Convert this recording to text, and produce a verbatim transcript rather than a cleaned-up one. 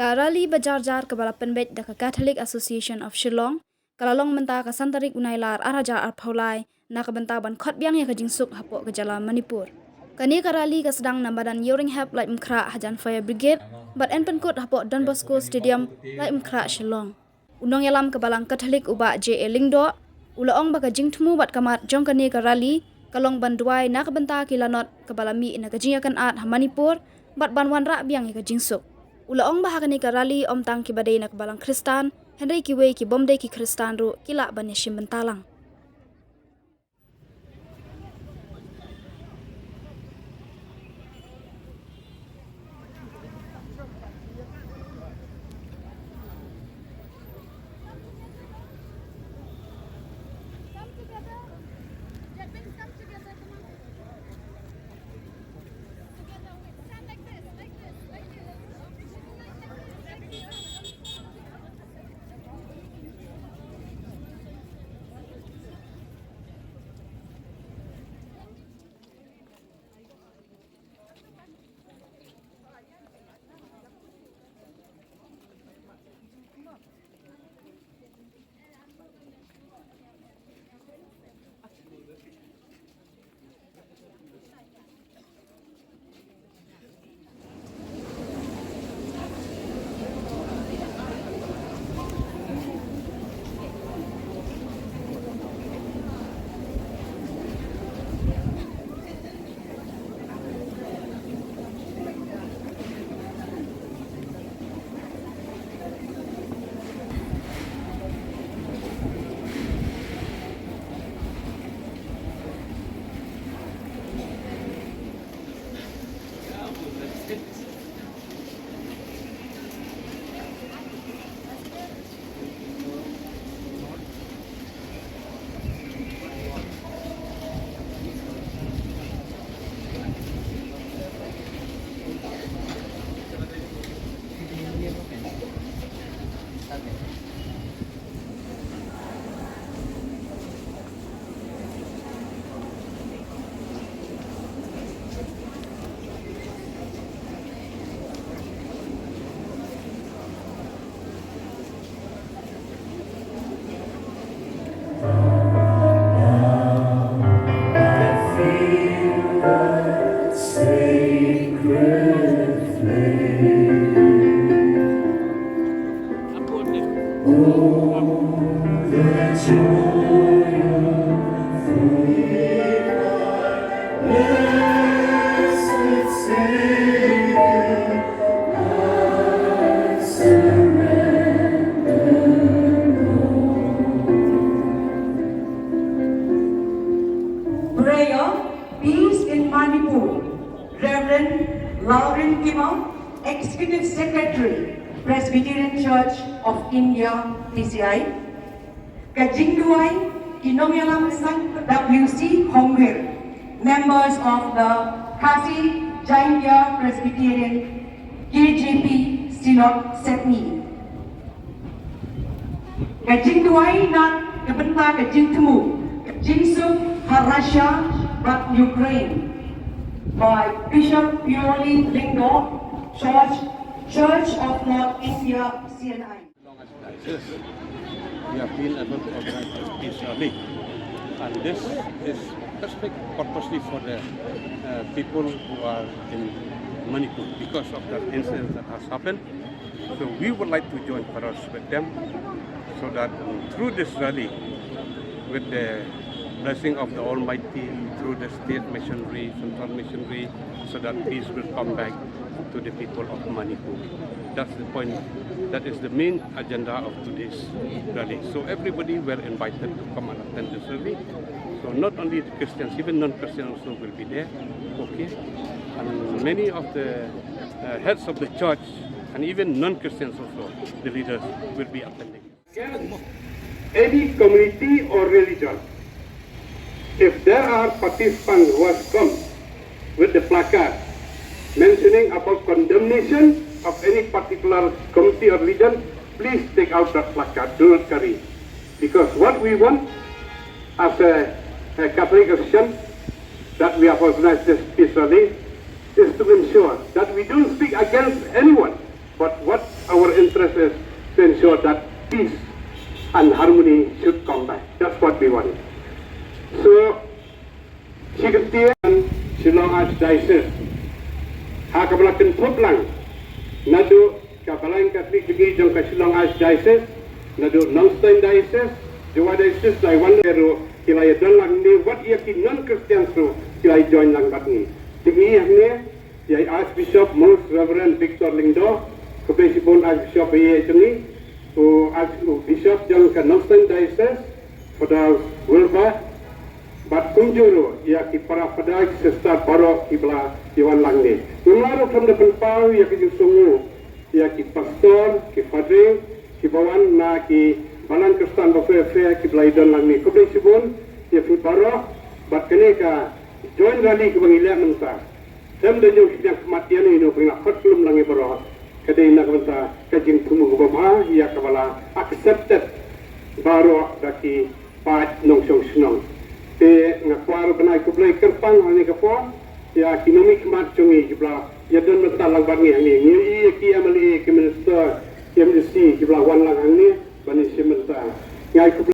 Ka rally ba jar jar kaba la pynbeit da ka Catholic Association of Shillong ka la long mynta ka san tarik u Nailar ar hajar arphew lai na ka bynta ban khot biang ïa ka jingsuk hapoh ka jylla Manipur. Kane ka rally ka sdang na madan Ïewrynghep Laitumkhrah hajan Fire Brigade bad yn pynkut hapoh Don Bosco Stadium, Laitumkhrah, Shillong. U nongïalam ka Balang Katholik u Bah J A Lyngdoh u la ong ba ka jingthmu bad ka mat jong kane ka rally ka long ban duwai na ka bynta ki lanot kaba la mih na ka jingïakynad ha Manipur bad ban wanrah biang ïa ka jingsuk. U la ong ba ha kane ka rally ym tang kiba dei na ka Balang Khristan, hynrei kiwei ki bym dei ki Khristan ruh ki lah ban ïashim bynta lang. Prayer, Peace in Manipur, Reverend Lauren Kimar, Executive Secretary, Presbyterian Church of India, P C I. Ka jingduwai ki nongïalam seng W C Hongwir, members of the Khasi Jaintia Presbyterian K J P Synod Sepngi. Ka jingduwai na ka bynta ka jingthmu ka jingsuk ha Russia bad Ukraine by Bishop Pioli Lyngdoh, Church, Church of North India, C N I. As long as that is, we have been able to organize this peace rally. And this is specific purposely for the uh, people who are in Manipur because of the incident that has happened. So we would like to join paras with them so that um, through this rally, with the blessing of the Almighty, through the state missionary, central missionary, so that peace will come back to the people of Manipur. That's the point. That is the main agenda of today's rally. So everybody were invited to come and attend this rally. So not only the Christians, even non-Christians also will be there. Okay, and many of the uh, heads of the church and even non-Christians also, the leaders will be attending. Against any community or religion. If there are participants who has come with the placard mentioning about condemnation of any particular community or religion, please take out that placard. Do not carry. Because what we want as a, a Catholic Christian that we have organized this peace rally is to ensure that we don't speak against anyone. But what our interest is to ensure that peace and harmony should come back. That's what we want. So, shi kyntien Shillong Archdiocese ha kaba la kynthup lang naduh ka Balang Katholik jong ka Shillong Archdiocese, naduh Nongstoiñ Diocese, Jowai Diocese, Jowai Wonder ruh ki la ïadon lang ne wat ïa ki non Christian ruh ki la join lang bad ngi. Te ngi hangne ïa i Archbishop Most Reverend Victor Lyngdoh, khublei shibun Archbishop ïa jong ngi, u Arch u Bishop jong ka Nongstoiñ Diocese, Father Wilbert, bad kumjuh ruh ïa ki para Father ki Sister baroh kiba la ïa wan lang ne. Ngam lah ruh khlem da pynpaw ïa ki jingsngew ïa ki pastor, ki padre kiba wan na ki balang Khristan bapher bapher kiba la ïa don lang ne. Khublei shibun ïa phi baroh bad kane ka joint rally kaba ngi leh mynta. Khlem da ñiew shiliang khmat ïano ïano ba ngi la khot khlem lang ïa baroh. Ka dei na ka bynta ka jingthmu kaba bha ïa kaba la accepted baroh da ki paid nongshong shnong. Te nga kwah ruh ban ai khublei kyrpang hangne ka por ïa ki nongmihkhmat jong ngi kiba la ïa don mynta lang bad ngi hangne. Ngi ïohi ïa ki M L A, ki minister, ki M D C kiba la wan lang hangne ban ïa shim bynta. Nga ai khublei